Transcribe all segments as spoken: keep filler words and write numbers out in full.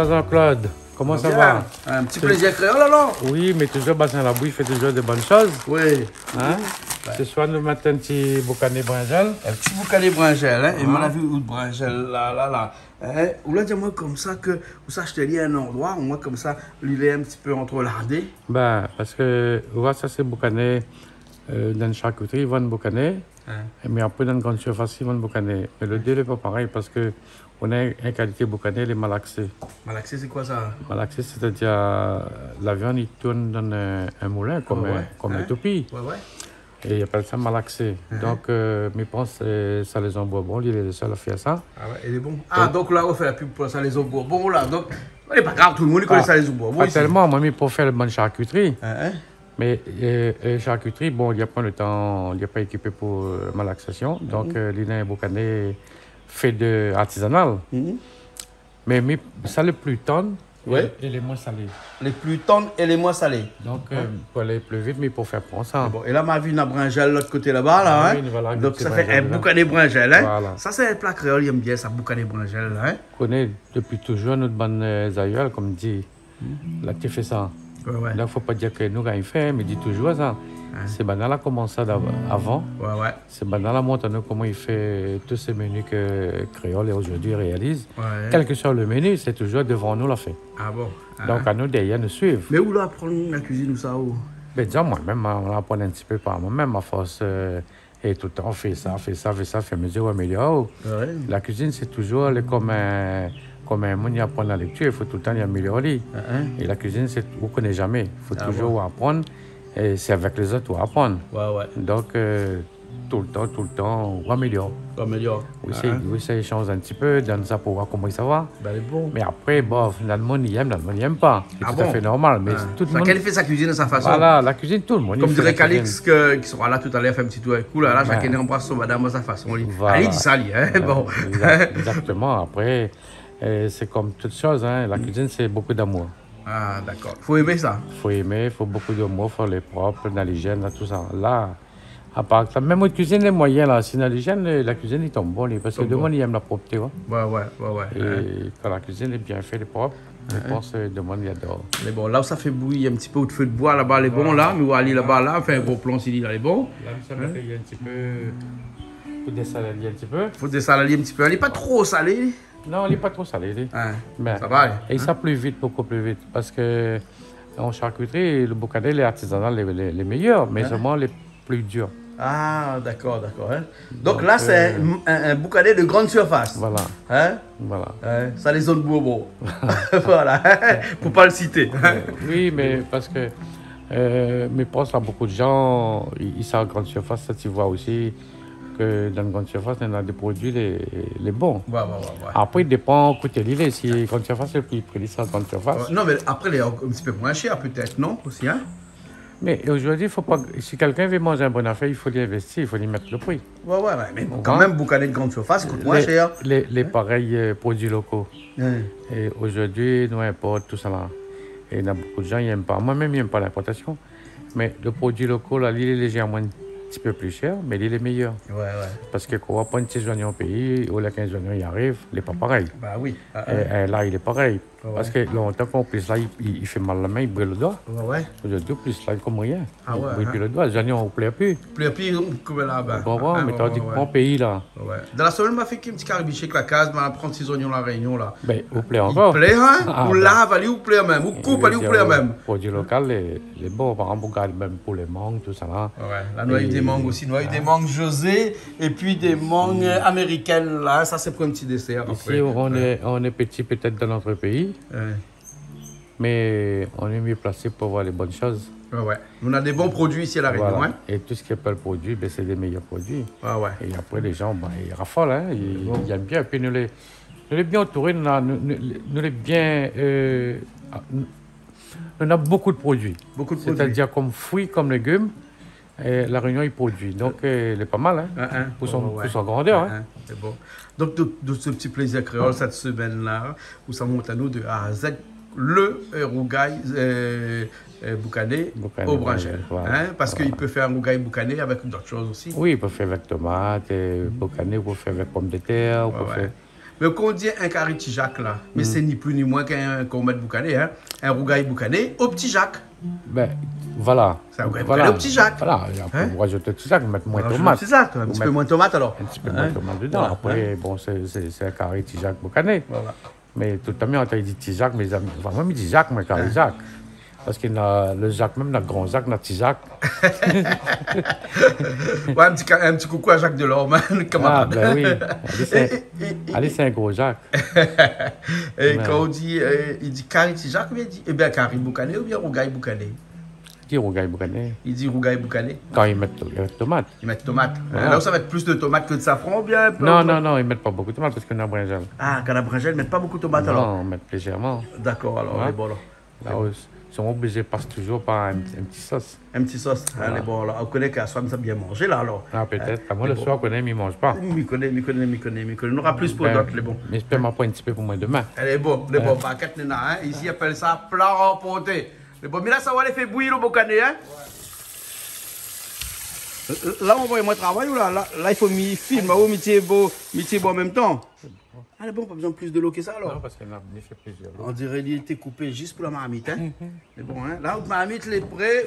Jean-Claude, koman sa va ? Bien. In ti plézir kréol, alor ? Oui, mé toujour Basin Labou i fé toujour de bone shoz. Oui. Hein ? Ouais. Sé soir nou mèt in ti boukané brinzèl. In ti boukané brinzèl, hein. É moin la vi out brinzèl la, la, la. Hein ? Ou la di amoin konmsa ke ou sa ashté ali in landroi, ou moin konmsa, li lé in ti pé antrélardé. Ben, parske, ou voi, sa sé boukané, euh, dann sharkitri i vann boukané. Hein. Mé apré, dann grann sirfas i vann boukané. Mé lé dé lé pa parèy, parske ou na in kalité boukané, lé malaksé. Malaksé, sé koi sa ? Malaksé, sétadir, euh, la viann i tourn dann in, in moulin, konm in, konm in toupi. Ah ouais. Hein ? Ouais, ouais. É i apèl sa malaksé. Hein. Donk, euh, mi pans, euh, Salaison Bourbon, li lé le sèl a fé sa. Ah ouais, lé bon. Ah, donk la, ou fé la pub pou Salaison Bourbon, la. Donk, lé pa grav, tout le moun i koné Salaison Bourbon isi. Ah, pa tèlman, moin, mi préfèr le bann sharkitri. Hein, hein. Mé, euh, euh, sharkitri, bon, li la pran le tan, li la pa ékipé pou, euh, malaksasion. Donk, euh, li néna in boukané fé de artizanal. Mhm. Mé, mé sa lé pli tann é, é lé moin salé. Lé pli tann é lé moin salé. Donk, euh, pou alé pli vit, mi préfèr pran sa. Bon, é la, ma vi na brinzèl lot koté laba, la, hein. Ah oui, voilà. Donk, sa fé in boukané brinzèl, hein. Voilà. Sa sé in pla kréol, i èm bien sa, boukané brinzèl, la, hein. Koné dopi toujour nout bann, euh, zayèl, konm di, la té fé sa. Ouais, ouais. Donk, fo pa dir ke nou la gingn fé, mé di toujour sa. Hein. Sé banna la komans sa dav-, avan. Ouais, ouais. Sé banna la mont anou koman i fé tout sé meni ke kréol é ojourdui i réaliz. Ouais. Kèl ke soi le meni, sé toujour dovan nou la fé. Ah bon ? Donk, anou dèrièr nou suiv. Mé ou la aprann la kuizine ousa, ou ? Ben, dizon, moin mèm, moin la aprann in ti pé par moin mèm, a fors, euh, É toultan, fé sa, fé sa, fé sa, fé mezir ou amélior. Ouais. La kuizine, sé toujour, lé konm in, konm in moun i aprann la léktir, i fo toultan i amélior ali. Hein, hein. É la kuizine, sé, ou koné jamé. Ah bon ? Fo toujour ou aprann, é sé avèk lézot ou aprann. Ouais, ouais. Donk, euh, toultan, toultan, ou amélior. Ou amélior. Ou éséy, ou éséy shanj in ti pé, donn sa pou oir koman sa va. Ben, lé bon. Mé apré, bon, na d'moun i èm, na d'moun i èm pa. Ah bon ? Sé tout à fait normal, mé tout le moun... Shakinn i fé sa kuizine a sa fason. Voilà, la kuizine, tout le moun i fé la kuizine. Konm diré Calix, ke, ki sera la talèr, fé in ti tour avèk ou la, la, shakinn i anbras son madam a sa fason, li. Voilà. Li di sa, li, hein, bon. Exact-, exactement. Apré, euh, sé konm tout shoz, hein, la kuizine, sé bonpé d'amour. Ah, dakor. Fo èm sa. Fo èm, fo bonpé d'amour, fo lé prop, dan lijièn, dan tout sa. La, Apar sa, mèm out kuizine lé moiyin la, si na lijièn, la kuizine i tonm bon, li, parske demoun i èm la propté, ouais. Ouais, ouais, ouais, ouais. É kan la kuizine lé bien fé, lé prop, mi pans, euh, demoun i ador. Mé bon, la ou sa fé bouyi in ti pé out fé d'boi laba, lé bon la, mé ou alé laba la, fé in gro plan, si li la, lé bon. La, mi sa mèt in ti pé pou désalé in ti pé. Pou désalé in ti pé. Lé pa tro salé. Non, lé pa tro salé, li. Hein, sa va, hein ? É sa pli vit, bonpé pli vit, parske an sharkitri, le boukané, lé artizanal, lé, lé, lé méyèr, mé solman lé pli dir. Ah, dakor, dakor, hein. Donk, donk la, sé, euh, in, in, in boukané de grande surface. Voilà. Hein ? Voilà. Hein, sa, lé zone Bourbon. Voilà. Pou pa le sité. Euh, oui, mé parske, euh, mi pans a bonpé d'moun, i, i sa grande surface, sa, ti voi osi ke dan grande surface, néna dé produi lé, lé bon. Ouais, ouais, ouais, ouais. Apré, i dépan koté li lé. Si grande surface, lé pli pri, li sa grande surface. Ouais, non, mé apré, lé in ti pé moin shèr, pétèt, non, osi, hein ? Mé ojourdui, fo pa, si kèlkin i vé manz in bon afèr, i fo li investi, i fo li mèt le pri. Ouais, ouais, ouais, mé bon, kan mèm, boukané de grande surface i kout moin shèr. Lé, lé, lé parèy, euh, produi loko. Hein. É ojourdui, nou inport tout sa la. É na bonpé d'moun i èm pa. Moin mèm, mi èm pa l'inportasion. Mé le produi loko la, li lé léjèrman in ti pé pli shèr, mé li lé méyèr. Ouais, ouais. Parske kan ou pran in ti zoignon péi, ou la, kan zoignon i ariv, lé pa parèy. Bah oui. Ah, é, hein. É la, lé parèy. Ouais, ouais. Parske lontan, kan ou plis lay, i, i, i fé mal la min, i bril le doi. Ouais, ouais. Ojourdui, ou plis lay konm rien. Ah ouais, hein. I bril pi le doi. Zoignon, ou plèr pi. Plèr pi, ou koup laba. Ou konpran, mé tandi ke mon péi la. Ouais. Dan la semèn, ma fé in ti karibish èk la kaz, ma pran ti zoignon La Rényon la. Ben, ou plèr ankor. I plèr, hein ? Ah, ou ben. Ou lav ali, ou plèr mèm. Ou koup ali, ou plèr mèm. Produi lokal, lé, lé bon. Par égzanp, ou gard mèm pou lé mang, tout sa la. Ouais, ouais. La, nou la u dé mang osi. Nou la u dé mang José, épi dé mang, euh, amérikèn la. Sa, sé pou in ti désèr, apré. Isi, nou lé, nou lé pti pétèt dan nout péi. Ouais. Mé nou lé mié plasé pou voir lé bone shoz. Ouais, ouais. Nou na dé bon produi isi a La Rényon, hein. Voilà. É tout sak i apèl produi, ben, sé dé méyèr produi. Ouais, ouais. É apré, lé jan, ben, i rafol, hein. I, i èm bien. Épi nou lé, nou lé bien antouré, nou na, nou, nou, nou lé bien, euh, nou, nou na bonpé de produi. Bonpé de produi. Sétadir konm frui, konm légim, é La Rényon i produi. Donk, euh, lé pa mal, hein, pou son, pou son grandèr, hein. Hein, hein, sé bon. Donk, dan, dan se ti plézir kréol, sèt semèn la, ou sa mont anou de A à Z le, euh, rougay, euh, euh, boukané o brinzèl, hein, parske i pé fé in rougay boukané avèk dot shoz osi. Oui, i pé fé avèk tomat, euh, boukané, ou pé fé avèk pomdetèr, ou pé fé Mé kan ou di in kari Ti Jak la, mé sé ni pli ni moin k'in, kan ou mèt boukané, in, in rougay boukané o Ti Jak. Bin, voilà. Sé in rougay boukané o Ti Jak. Voilà, é apré, ou rajout Ti Jak, ou mèt moin tomat. Ou rajout Ti Jak, in ti pé moin tomat alor. In ti pé moin tomat dedan. Voilà. Apré, bon, sé, sé, sé in kari Ti Jak boukané. Voilà. Mé toultan, mi antann di Ti Jak, mézami. Anfin, moin, mi di Jak, moin, kari Jak. Parske na le Jak mèm, na Gran Jak, na Ti Jak. Ouais, in ti ka-, in ti koukou a Jak Delorme, nout kamarad. Ah, bin oui. Ali, sé, é, é, é, ali, sé in gro Jak. É kan ou di, é, i di kari Ti Jak, oubien i di, ébin, kari boukané oubien rougay boukané ? I di rougay boukané. I di rougay boukané. Kan i mèt, i mèt tomat. I mèt tomat. Voilà. La ou sa mèt plis de tomat ke de safran oubien in pé ? Non, non, non, i mèt pa bonpé tomat parske na brinzèl. Ah, kan na brinzèl, i mèt pa bonpé tomat alor ? Non, i mèt lézèrman. Dakor, alor, lé bon alor. La, ou, son oblizé pas touzour par in, in ti sos. In ti sos, in, lé bon, la. Ou koné ke aswar nou sa bien manzé la alor. Ah, pétèt. Amoin, le soir, ou koné, mi manz pa. Mi koné, mi koné, mi koné, mi koné. Nora plis pou lot, lé bon. Bin, mi éspèr ma pran in ti pé pou moin domin. Lé bon, lé bon, pakèt néna, in. Isi i apèl sa pla anporté. Lé bon, mé la, sa va alé fé bouyi lo boukané, in. La, ou anvoy amoin travay ou la, la, la, i fo mi film, ou mi tié bo, mi tié bo an mèm tan. Ah, lé bon, pa bezoin plis de lo ke sa alor. Non, parske nou la fé plizièr. On diré li lété koupé zis pou la marmit, in. Mé bon, in, la, out marmit lé pré,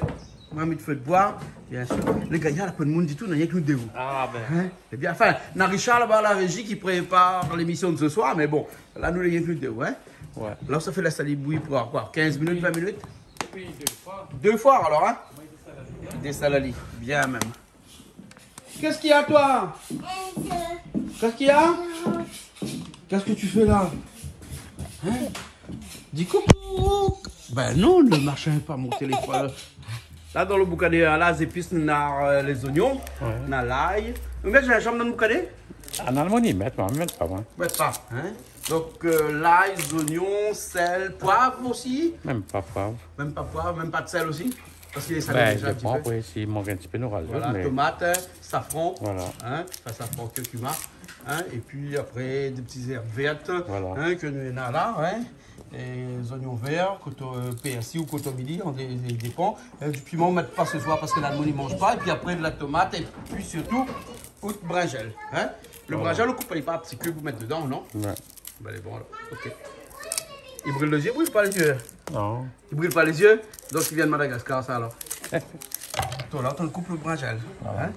marmit fé d'boi, biensir. Lé gayar, la, poin d'moun ditou, na rienk nou dé. Ah, bin. In ? Ébin, anfin, na Richard laba, la réji, ki prépar lémision de se soir, mé bon, la, nou lé rienk nou dé, in. Ouais. La, ou sa fé lès ali bouyi pou koi, kinz minit, vin minit ? Oui, dé foi. Dé foi alor, in ? Désal ali, bien mèm. Qu'est-ce qu'il y a, toi ? Qu'est-ce qu'il y a ? Qu'est-ce que tu fais là ? Hein ? Dis coucou. Ben non, le machin est pas mon téléphone. La, dan lo boukané, la, zépis, na, euh, lé zoignon, na lay. Ou mèt zinzanm dan lo boukané ? Ah non, moin i mèt, moin i mèt pa, moin. Mèt pa, hein ? Donk, euh, lay, zoignon, sèl, poiv osi ? Mèm pa poiv. Mèm pa poiv, mèm pa d'sèl osi ? Parske lé salé déza in ti pé. Ben, i dépan, apré, si i mank in ti pé, nou rajout, mé... Voilà, tomat, hein, safran, hein, sa, safran, curcuma, hein, épi apré, dé ti zèrb vèrt, hein, ke nou néna la, hein, é zoignon vèr, koto-, euh, pèrsi ou kotomili, i dé-, i dépan. Euh, di piman, ou mèt pa se soir parske la, nou i manz pa. Épi apré, de la tomat, épi sirtou, out brinzèl, hein. Le brinzèl, ou koup pa an ti kub, ou mèt dedan, non ? Ouais. Ben, lé bon, alor. Ok. I bril lé zié, i bril pa lé zié ? Non. I bril pa lé zié ? Donk, i vien de Madagaskar, sa, alor. Atann, la, ou antann koup lo brinzèl, hein ?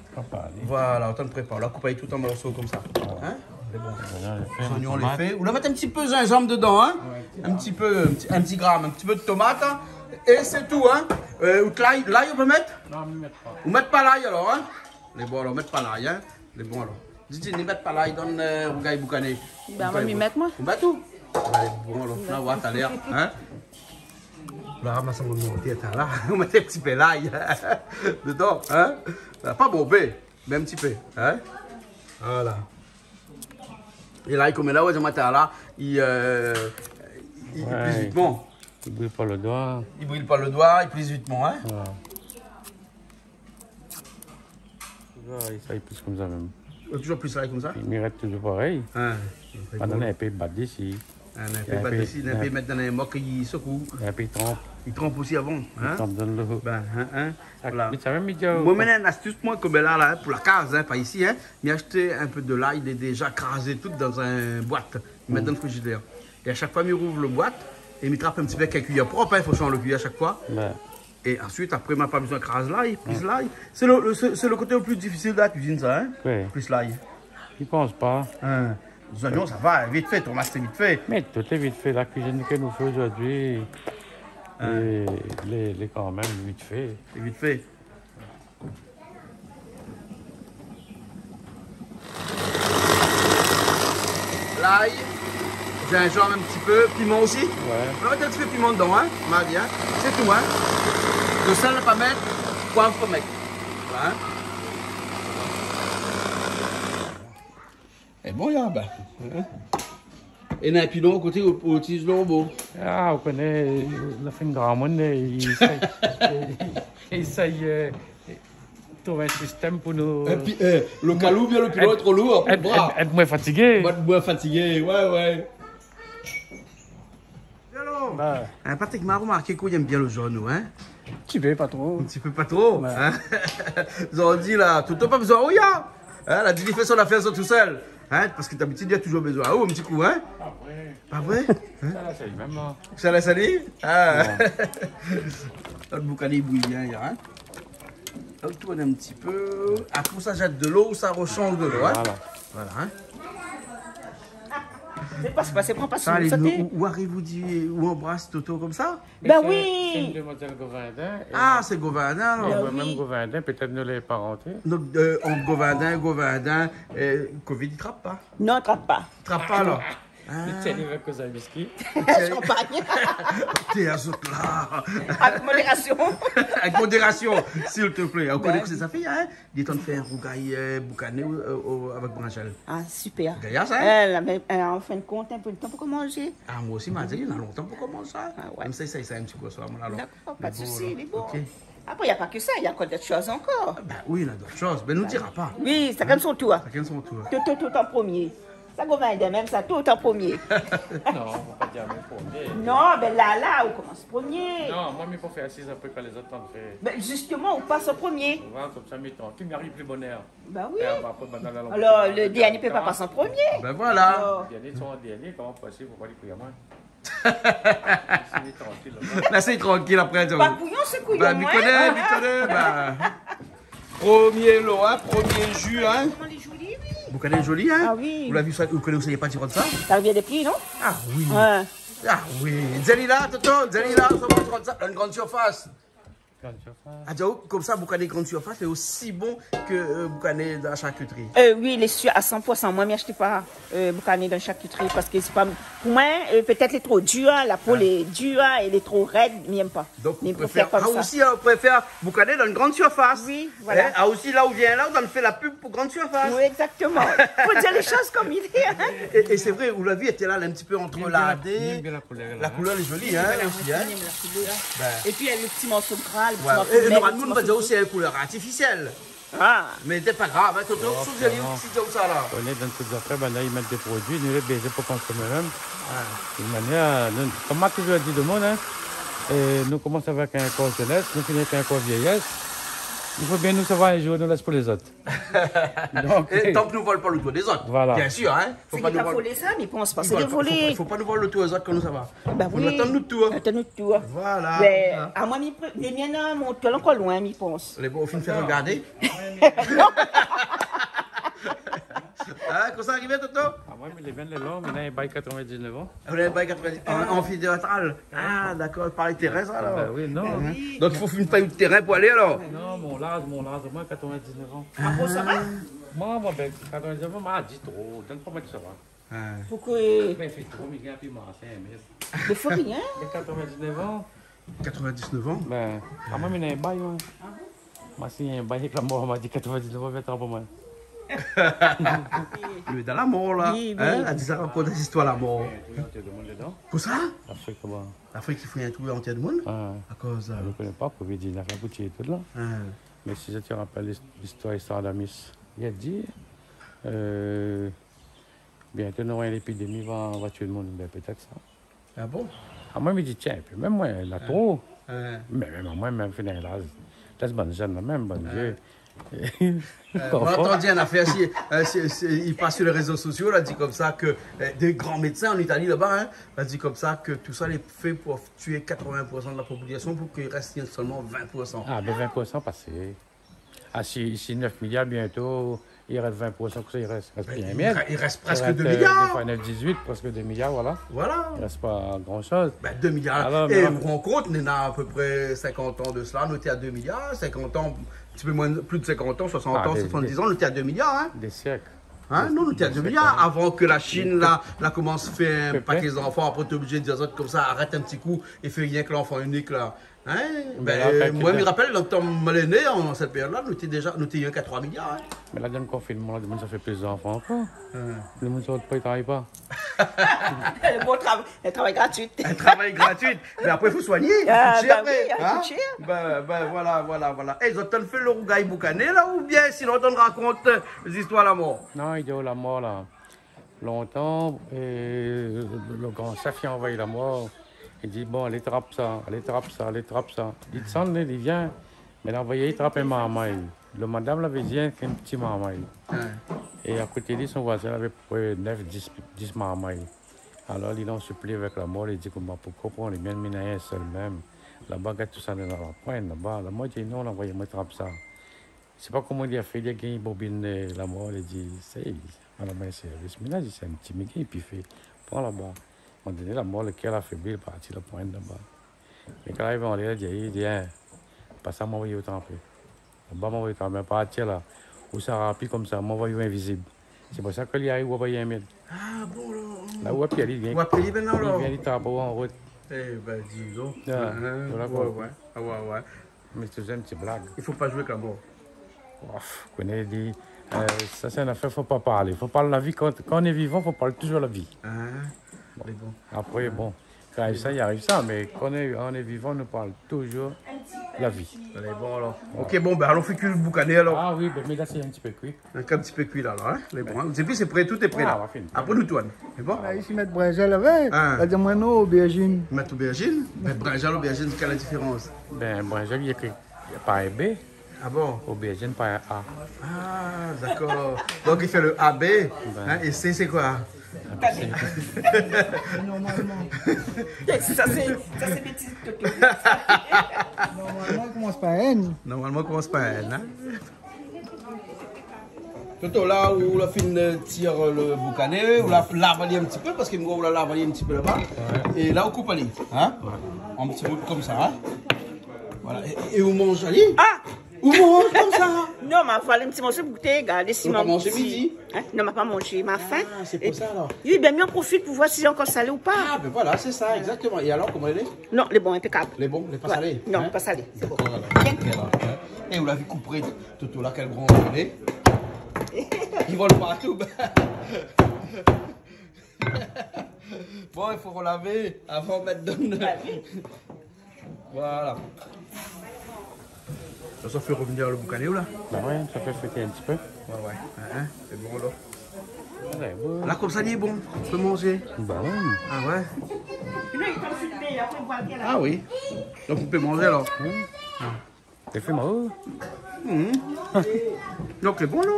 Voilà, ou antann prépar. La, ou koup ali tout an morso konmsa. Hein ? Lé bon. Voilà, lé fé, tomat. Zoignon lé fé. Ou la mèt in ti pé zinzanm dedan, hein ? Ouais. In ti pé, in ti, in ti gram, in ti pé de tomat, hein ? É sé tou, hein ? Euh, out lay, lay, ou pé mèt ? Non, mi mèt pa. Ou mèt pa lay, alor, hein ? Lé bon, alor, mèt pa lay, hein ? Lé bon, alor. Didi, ni mèt pa lay dan, euh, rougay boukané. Ben, moin, mi mèt, moin. Ou mèt tout. Ben, lé bon, alor. La, ou va talèr, hein ? La, ma sanm monté, atann, la. Ou mèt in ti pé lay dedan, hein ? Pa bonpé, mé in ti pé, hein ? Voilà. É lay, konm la, ou la di amoin talèr la, i, euh, i, i pliz vitman. I bril pa lo doi. I bril pa lo doi, i pliz vitman, hein ? Ouais. Touzour, sa i pliz konmsa mèm. Ou touzour pliz sa konmsa ? I rès touzour parèy. Ah, apré, bon. Mintnan, in pé bat dési. Ah, in pé bat dési, in pé mèt dan in mok, i sekou. In pé i tranp. I tranp osi avan, hein ? I tranp dan lo. Ben, hein, hein, voilà. Mé sa mèm, i di, moin, euh, mèm in astis, moin, konm la, la, pou la kaz, hein, pa isi, hein. Mi ashté in pé de lay, lé déza krazé tout dan in boit. Mi mèt dan lo frizidèr. É a shak foi, mi rouv lo boit, é mi trap in ti pé avèk in kuiyèr prop, hein, fo shanj lo kuiyèr a shak foi. Ouais. É ansuit, apré, ma pa bezoin kraz lay, pliz lay. Sé lo, lo, sé, sé lo koté lo pli difisil de la kuizine, sa, hein ? Oui. Pliz lay. I pans pa. Hein. Zoignon, sa va, vit fé, tomat, sé vit fé. Mé tout lé vit fé. La kuizine ke nou fé zordi, lé, lé, lé kan mèm vit fé. Sé vit fé. Lay, zinzanm in ti pé, piman osi. Ouais. Nou va mèt in ti pé piman dedan, hein, ma di, hein. Sé tou, hein. Lo sèl, pa mèt, poiv, pa mèt. Voilà, hein. É bon, ya, ben, hein. É na in pilon koté ou, ou itiliz lo robo. Ah, ou koné, la fine gramoun, i éséy, i éséy, euh, trouv in sistèm pou nou... Épi, euh, lo kalou oubien lo pilon lé tro lour pou lo bra. Èt, èt, èt moin fatigé. Èt moin fatigé, ouais, ouais. Alor, hein, Patrick, ma romarké ke ou i èm bien lo zone, ou, hein ? In ti pé, pa tro. In ti pé, pa tro, hein ? Zordi la, tout, pa bezoin, oh, ya. Hein, la di li fé son afèr, son tousèl. Hein, parske dabitid, li la touzour bezoin aou, in ti kou, hein ? Pa vré. Pa vré ? Hein ? Sa la, sé li mèm, non ? Sa la, sé li ? Ah. Non. Nout boukané i bouy bien, la, hein ? Ou tourn in ti pé. Apré sa, zèt dolo, sa roshanz dolo, hein ? Voilà. Voilà, hein ? Sé pa, sé pa, sé pa, pa Sa, sa, alé, sa nou, té ou, ou ariv, ou di, ou anbras Toto konmsa ? Bin oui. Sé, sé in demwazèl Govindin, é Ah, sé Govindin, alor. Bin oui. Mèm Govindin, pétèt nou lé paranté. Donk, euh, ant Govindin, Govindin, euh, Covid, i trap pa ? Non, i trap pa. I trap pa, alor. Ah. Li tienbo avèk koza whisky. Champagne. Té, azot la. Avèk modérasion. Avèk modérasion, s'il te plaît. Ou koné kosa sa fé, hein ? Li lé antrin fé in rougay, euh, boukané, euh, euh, avèk brinzèl. Ah, super. Gayar, sa, hein ? Eh, la, mé, euh, an fin d'kont, in pé d'tan pou komansé. Ah, moin osi, ma di, na lontan pou komans sa. Ah ouais. Mèm sa, sa, sa, in ti kou aswar, moin, alor. Dakor, pa de sousi, lé bon. Ok. Apré, na pa ke sa, na ankor d'ot shoz ankor. Bin oui, na d'ot shoz, mé nou dira pa. Oui, shakinn son tour. Shakinn son tour. Tout, tout, tout an promié. Sa, Govindin mèm sa, tout an promié. Non, fo pa dir mèm promié. Non, bin la, la, ou komans promié. Non, moin, mi préfèr asiz apré kan lézot la fé. Bin, zistoman, ou pas an promié. Voilà, konmsa, mi lé trankil, mi ariv pli bonèr. Bin oui. É apré, bin, dan la Alor, lo dernié i pé pa pas an promié. Bin voilà. Alor. Dernié, son dernié, koman posib, fo pa li kriy amoin. Lès ali trankil, la. Lès ali trankil apré, Pa kouyon, sé kouyon, hein. Bin, mi koné, mi koné, bin. Promié lo, hein, promié ju, hein. Koman lé zoli, oui. Boukané zoli, hein. Ah oui. Ou la vi sa, ou koné ousa i lé parti rann sa ? Sa i vien de pli, non ? Ah oui. Ouais. Ah oui. Zéli la, Toto, zéli la, sa va rann sa, dan in grann sirfas. Grann sirfas. Ah, di aou, konmsa, boukané grann sirfas lé osi bon ke, euh, boukané dan la sharkitri. Euh, oui, lé sir, a san pour san. Moin, mi ashèt pa, euh, boukané dan la sharkitri parske sé pa, pou moin, euh, pétèt lé tro dir, la po lé dir, lé tro rèd, mi èm pa. Donk, mi préfèr, ah, osi, hein, ou préfèr boukané dan in grann sirfas. Oui, voilà. Hein, ah, osi, la ou vien la, ou la fé la pub pou grann sirfas. Oui, exactement. Fo dir lé shoz konm i lé, hein. É, é sé vré, ou la vi, lété la, in ti pé ant la dé. Mi èm bien la, mi èm bien la koulèr, la, hein. La koulèr lé zoli, hein, osi, hein. Mi èm la koulèr. Bin. É pi, na lo ti morso gra, lo ti morso mèg, lo ti morso tout. Ouais, é nou, nou va dir osi, sé in koulèr artifisièl. Ah. Mé sé pa grav, hein, Toto, sou zoli, si ou sa la. Ou koné, dan tout zafèr, bin, la, i mèt dé produi, nou lé oblizé pou konsomé mèm. Ouais. De manièr, nou, konm ma touzour di demoun, hein, é nou komans avèk in kor zénès, nou fini avèk in kor vièyès. I fo bien nou sava in zour nou lès pou lézot. Donk, é tank nou vol pa lo tour dézot, voilà. Bien sir, hein. Fo pa nou vol. Sé ki volé sa, mi pans pa. Sé ki volé. Fo pa nou vol lo tour dézot kan nou sava. Bin oui. Fo nou atann nout tour. Atann nout tour. Voilà. Mé, ah, amoin, mi pré-, lé mien, non, mon tour lé ankor loin, mi pans. Lé bon, ou fine fé rogardé. Non. Hein, kosa i ariv, Toto ? Ah, moin, mi lé bien lé long, mi néna in bay katrovin-diz-nèf an. Ou néna in bay katrovin-diz, an, an anfithéâtral. Ah, dakor, parèy térin sa, alor. Bin oui, non. Hein ? Donk, i fo fine fé in térin pou alé, alor. Non, mon laz, mon laz, omoin katrovin-diz-nèf an. Ah bon, sa va ? Moin, moin, bin, katrovin-diz-nèf an, ma di tro, donk pa moin di sa va. Ah. Poukosa ? Bin, i fé tro, mi gingn pi marsé, mé... Mé fo rien. Mé katrovin-diz-nèf an. Katrovin-diz-nèf an ? Bin, ah, moin, mi néna in bay, moin. Ah bon ? Ma sign in bay avèk la mor, ma di katrovin-diz-nèf an, vin trap amoin. Li lé dan la mor, la. Oui, oui. Hein ? La di sa, rakont zistoir la mor. Kosa ? Lafrik, koman ? Lafrik i fouy in trou, i antèr demoun ? Ouais. Akoz, euh, nou koné pa, Covid dix-neuf la fé pou tié tout la. Ouais. Mé si zot i rapèl list-, listoir, listoir Adamis, li la di, euh, bientôt, nou nora in lépidémi va, va tié demoun. Bin, pétèt sa. Ah bon ? Ah, moin, mi di, tiens, épi mèm moin, la tro. Ouais. Mé mèm moin, mèm fini laz, lès bann zèn la mèm, bann vié. Euh, moin la antann in afèr, si, euh, si, si, i pas su lé rézo sosio, la di konmsa ke, euh, dé gran médsin an Itali laba, hein, la di konmsa ke tousa lé fé pou tié katrovin pour san de la popilasion, pou ke i rès solman vin pour san. Ah, bin, vin pour san pasé. Ah, si, si nèf miliar, bientôt, i rès vin pour san, kosa i rès ? I rès pi rien. Bin, i rès, i rès prèsk dé miliar. I rès, euh, dé foi nèf, dizuit, prèsk dé miliar, voilà. Voilà. I rès pa gran shoz. Bin, dé miliar. Alor, é mé ou rann kont, néna apépré sinkant an de sela, nou té a dé miliar, sinkant an, in ti pé moin, plis de sinkant an, soisant an, soisant-diz an, nou té a dé miliar, hein. Dé sièk. Hein, non, nou té a dé miliar. Dé sièk, hein. Avan ke la Chine, la, la komans fé in paké zanfan, apré, té oblizé dir azot konmsa, arèt in ti kou é fé rienk lanfan inik, la. Hein ? Bin, la, euh, moin, mi rapèl, dan tan moin lé né, an sèt périod-la, nou té déza, nou té rienk a troi miliar, hein. Mé la, dan lo konfinman, la, demoun sa fé plis zanfan ankor. Hein. Demoun sa pa travay pa. Bon trav-, in travay gratui. In travay gratui. Mé apré, fo soigné. Ah, i kout shèr, bin oui, hein ? I kout shèr. Bin, bin, voilà, voilà, voilà. É zot i antann fé lo rougay boukané, la, oubien sinon, zot i antann rakont, euh, zistoir la mor ? Non, i di la mor, la. Lontan, euh, lo gran shèf i anvoy la mor. I di, bon, alé trap sa, alé trap sa, alé trap sa. Li désann, li vien. Mé la anvoy trap in marmay. Lo madam la vé di, in ti marmay. Ouais. É a koté li, son voizin lavé apopré nèf, dis, dis marmay. Alor, li la an sipli avèk la mor, li di koman, poukosa pran lé mien, mi néna in sèl mèm. Laba, gard tousa néna la poin laba. La mor di non, la anvoy amoin trap sa. Sé pa koman li la fé, li la gingn bobine, euh, la mor, li di, sé, ala mon sèrvis. Mé la, sé in ti migé, épi fé, pran laba. Moman doné, la mor, lo kèr la fébli, li parti, la poin laba. Mé kan la arivé anlèr, li di, li di, in, pa sa, moin anvoy aou tranpé. Laba, moin anvoy aou tranpé, mé parti la. Ou sra pi konmsa, moin anvoy aou invizib. Sé pou sa ke li ariv, ou pa yèm. Ah bon, la, la, ou apèl li, li vien. Ou apèl li mintnan, la. Li vien, li trap aou an rout. Eh ben, dis donc. Ah, hein, voilà, ouais, quoi. Ouais. Ah, ouais, ouais. Mé sé in ti blag. I fo pa zoué avèk la mor. Ouf, koné, di, euh, sa sé in afèr, fo pa parlé. Fo parl la vi, kan, kan nou lé vivan, fo parl touzour la vi. Ah, bon. Mé bon. Apré, bon, kan i ariv sa, i ariv sa, mé kan nou lé, nou lé vivan, nou parl touzour la vi. Alé, bon, alor. Voilà. Ok, bon, ben, alon fé kui lo boukané, alor. Ah oui, ben, mé la, sé in ti pé kui. Donk, in ti pé kui la, la, hein. Lé bon, hein. Épi sé pré, tout lé pré la. Ah, la fine. Apré nou tourn. Lé bon ? La, isi i mèt brinzèl avèk. Ah. La di amoin non, obèrzine. Mèt obèrzine ? Mé brinzèl, obèrzine, kèl la diférans ? Ben, brinzèl, néna ékri par in B. Ah bon ? Obèrzine par in A. Ah, dakor. Donk i fé lo A B, hein, é C, sé koi ? Ah, ben, sé normalman. Sa sé, sa sé bétiz, Toto. Normalman i komans par N. Normalman i komans par N, hein. Toto, la ou la fine, euh, tir lo boukané, ou la lav ali in ti pé, parske moin ou la lav ali in ti pé laba. Ouais. É la ou koup ali, hein ? Ouais. In ti bout konmsa, hein ? Voilà. É, é ou manz ali ? Ah ! Ou manz konmsa ? Non, ma aval in ti morso pou gouté, gard si... Ou la pa manzé midi ? Hein ? Non, ma pa manzé, ma fin. Ah, sé pou sa, alor. Oui, ben, mi an profit pou voir si lé ankor salé ou pa. Ah, ben voilà, sé sa, exactement. É alor, koman i lé ? Non, lé bon, inpékab. Lé bon, lé pa salé, hein ? Non, pa salé, sé bon. Dakor, alor. Bien. Ok, alor, hein. É ou la vi koupré, Toto la, kèl gran volé. I vol partou. Bon, i fo relavé avan mèt dan lo... Ah oui. Voilà. Sa, sa fé revnir lo boukané, la ? Ben ouais, sa fé frit in ti pé. Ouais, ouais. Hein, hein, sé bon, la. Ouais, bon. La, konmsa, lé bon. Ou pé manzé. Ben ouais. Ah ouais. Ah oui. Donk ou pé manzé, alor. Hmm. Ah. Lé fé mor. Mhm. Donk lé bon, la.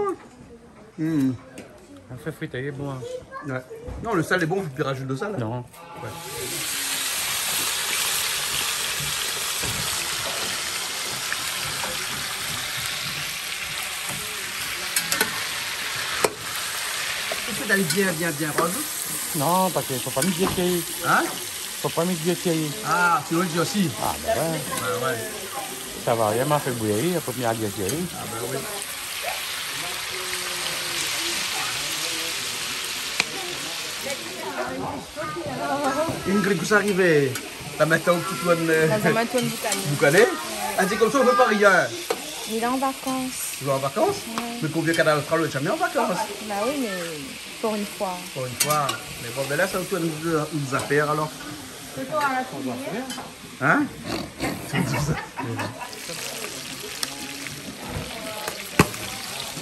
Mhm. Sa fé frit, lé bon, hein. Ouais. Non, lo sèl lé bon, fo pi razout lo sèl, hein. Non. Ouais. Ou fé dan lo bien, bien, bien roz ? Non, parske fo pa mi di ke... Hein ? Fo pa mi di ke... Ah, sinon li di osi. Ah, ben ouais. Ben ouais. Sa va rien, ma fé bouyir, apré mi di ke... Ah, ben oui. Ingrid, kosa i ariv ? La mintnan ou tourn, euh... La mintnan ou tourn boukané. Boukané ? Èl di konmsa, ou fé pa rien. Mi lé an vakans. Ou lé an vakans ? Ouais. Mé pou Vieux Canal Austral, ou lé zamé an vakans. Bah oui, mé pou in foi. Pou in foi. Mé bon, ben la, sa ou tourn in zafèr, alor. Plito à la cuillère. Hein ?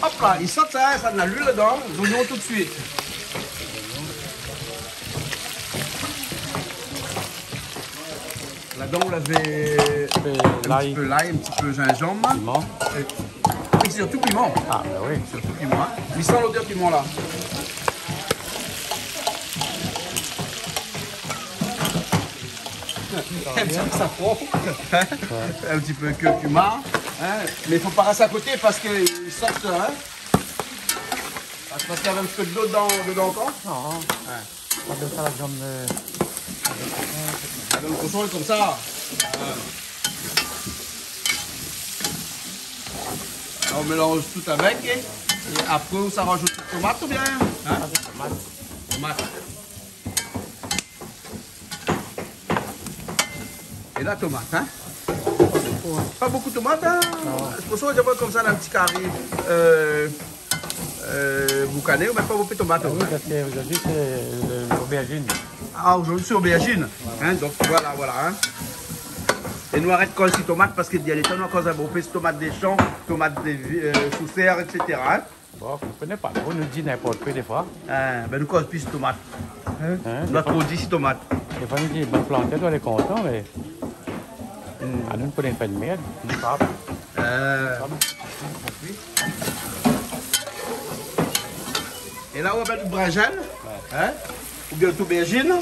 Hop la, i sot sa, sa néna luil ladan, zoignon tout suit. Ladan ou lavé in ti pé lay, in ti pé zinzanm. Piman. É, é sirtou piman. Ah, ben oui. Sirtou piman, hein. Mi san lodèr piman, la. Sa i pran. Ouais. In ti pé kurkuma, hein. Mé fo pa rès a koté parske i sot, hein. Parske, parske néna in ti pé dolo dedan, dedan ankor. Non. Ouais. Ou apèl sa la viann, euh... Ah, donk lo koshon lé konmsa. Ouais. La, ou mélanz tout avèk, é, é apré, ou sa razout tomat oubien, hein ? Ah, tomat. Tomat. É la tomat, hein ? Pa bonpé, hein. Pa bonpé tomat, hein ? Non. Sé pou sa ou di konmsa, dan in ti kari, euh, euh, boukané, ou mèt pa bonpé tomat, hein ? Ah oui, parske zordi sé, euh, obèrzine. Ah, zordi sé obèrzine. Voilà. Hein, donk voilà, voilà, hein. É nou arèt koz si tomat, parske dèrnié tan nou la koz bonpé si tomat dé shan, tomat dé, euh, sou sèr, et cetera, hein. Bon, nou koné pa tro, nou di ninport koi défoi. Ah, ben nou koz pi si tomat. Hein ? Hein, nou la défoi, tro di si tomat. Défoi nou di bann plantèr, lé kontan, mé, hmm, anou, nou koné pa de mèrd, nou pa. Euh. Nou pa. É la, ou la mèt lo brinzèl, in, oubien lo tobèrzine.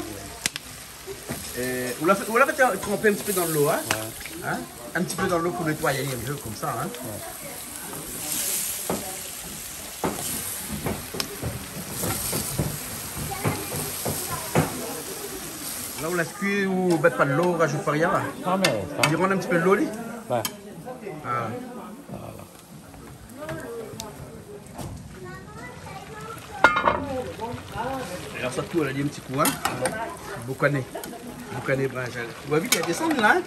É ou la fé, ou la fé tranp in ti pé dan dolo, in. In ti pé dan dolo pou nétoy in pé konmsa, in. La, ou lès kui, ou mèt pa dolo, ou razout pa rien la. Li rann in ti pé dolo, li. É la, sa tourn ali in ti kou, in. Boukané. Boukané brinzèl. Ou la vi li la désann la, in.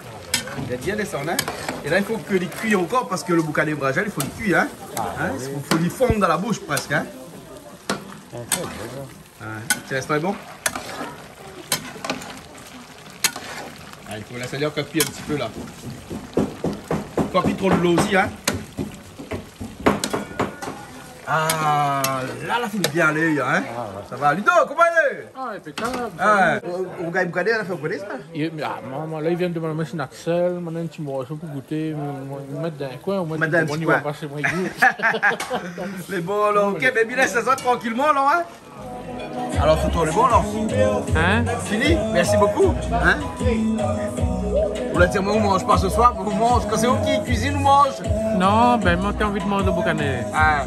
Li la bien désann, in. É la, i fo ke li kui ankor parske lo boukané brinzèl, i fo li kui, in. In, i fo, fo li fonn dan la boush prèsk, in. Ou lès ali bon. Alé, fo lès ali ankor kui in ti pé la. Pa pi tro dolo osi, in. A, la, la fine bien alé, in. Sa va, Ludo, koman i lé ? A, inpékab. Ou, ou gingn boukané, la fé boukané sa ? Moin, moin, la, li vien domann amoin si na Sèl, moin néna in ti morso pou gouté, moin, moin, mi mèt dan in koin, moin, moin, i va pas, moin, i gout. Lé bon, la, OK, bin, mi lès sa trankilman, la, in. Alor, tout lé bon, la. In ? Fini ? Mèrsi bokou, in. Ou la di amoin, ou manz pa se soir, mé ou manz. Kan sé ou ki kuizine, ou manz. Non, bin, moin té anvi manz lo boukané. A.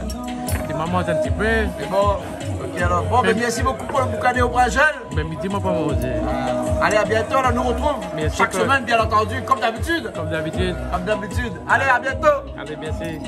Té moin manz in ti pé. Lé bon. OK, alor. Bon, bin, mèrsi bokou pou lo boukané o brinzèl. Bin, midi, moin pa manzé. Alé, à bientôt, la, nou retrouv shak semèn, bien antandi, konm dabitid. Konm dabitid. Konm dabitid. Alé, à bientôt. Alé, mèrsi.